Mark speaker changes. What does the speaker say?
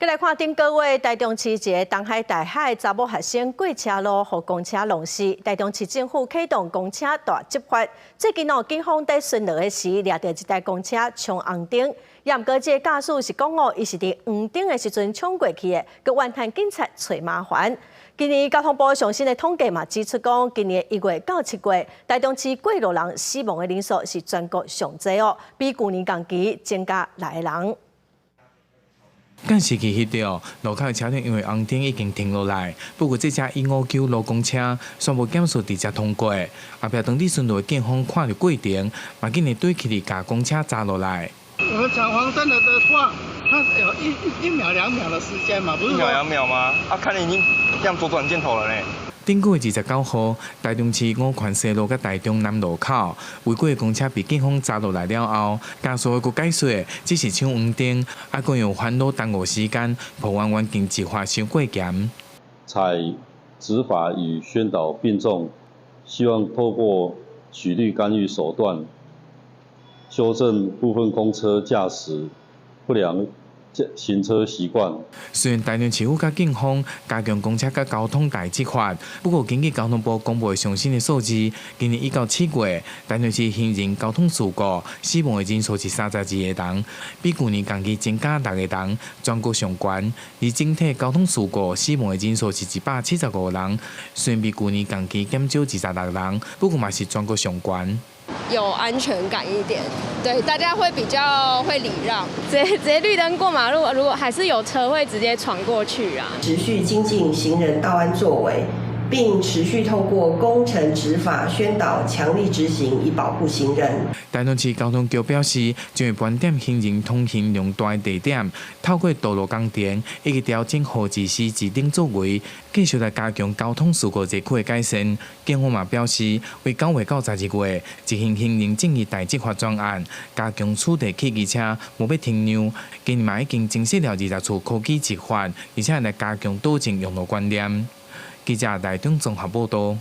Speaker 1: 閣來看頂個月台中市一个東海大學查某學生過車路，予公車撞死。台中市政府啟動公車大執法。最近哦，警方佇巡邏的時，掠著一台公車衝紅燈。也毋過這个駕駛是講哦，伊是佇黃燈的時陣衝過去的，閣怨嘆警察揣麻煩。今年交通部上新的統計嘛指出講，今年1月到7月，台中市過路人死亡的人數是全國上濟哦，比舊年同期增加六个人。
Speaker 2: 監視器翕著路口的車輛因為紅燈已經停落來，不過這架159路公車煞無減速直接通過。後壁當地巡邏的警方看著過程，嘛緊會對起來共公車砸落來。
Speaker 3: 我們搶黃燈的話，它有一秒兩秒的時間嘛，不是
Speaker 4: 一秒兩秒嗎？啊，看你已經亮左轉箭頭了呢。
Speaker 2: 頂個月29號，台中市五權西路佮台中南路口，違規的公車被警方砸落來了後，駕駛閣解說只是搶黃燈，啊，閣用煩惱耽誤時間，抱怨環境執法傷過嚴。
Speaker 5: 採執法與宣導並重，希望透過取締干預手段，修正部分公車駕駛不良行車習慣。
Speaker 2: 雖然台中市府佮警方加強公車佮交通大執法，不過根據交通部公布的上新的數字，今年1到7月，台中市行人交通事故死亡的人數是32個人，比舊年同期增加六個人，全國上懸。而整體交通事故死亡的人數是175人，雖然比舊年同期減少26人，不過嘛是全國上懸。
Speaker 6: 有安全感一點，對，大家會比較會禮讓，
Speaker 7: 直接綠燈過馬路，如果還是有車會直接闖過去啊。
Speaker 8: 持續精進行人道安作為，並持續透過工程執法宣導，強力執行，以保護行人。
Speaker 2: 台中市交通局表示，將會盤點行人通行量大的地點，透過道路工程以及調整號誌時指定作為，繼續來加強交通事故熱區的改善。警方嘛表示，為9月到12月執行行人正義大執法專案，加強處罰汽機車無欲停讓。今年嘛已經增設了20處科技執法，而且來加強導正用路觀念。記者台中綜合報道。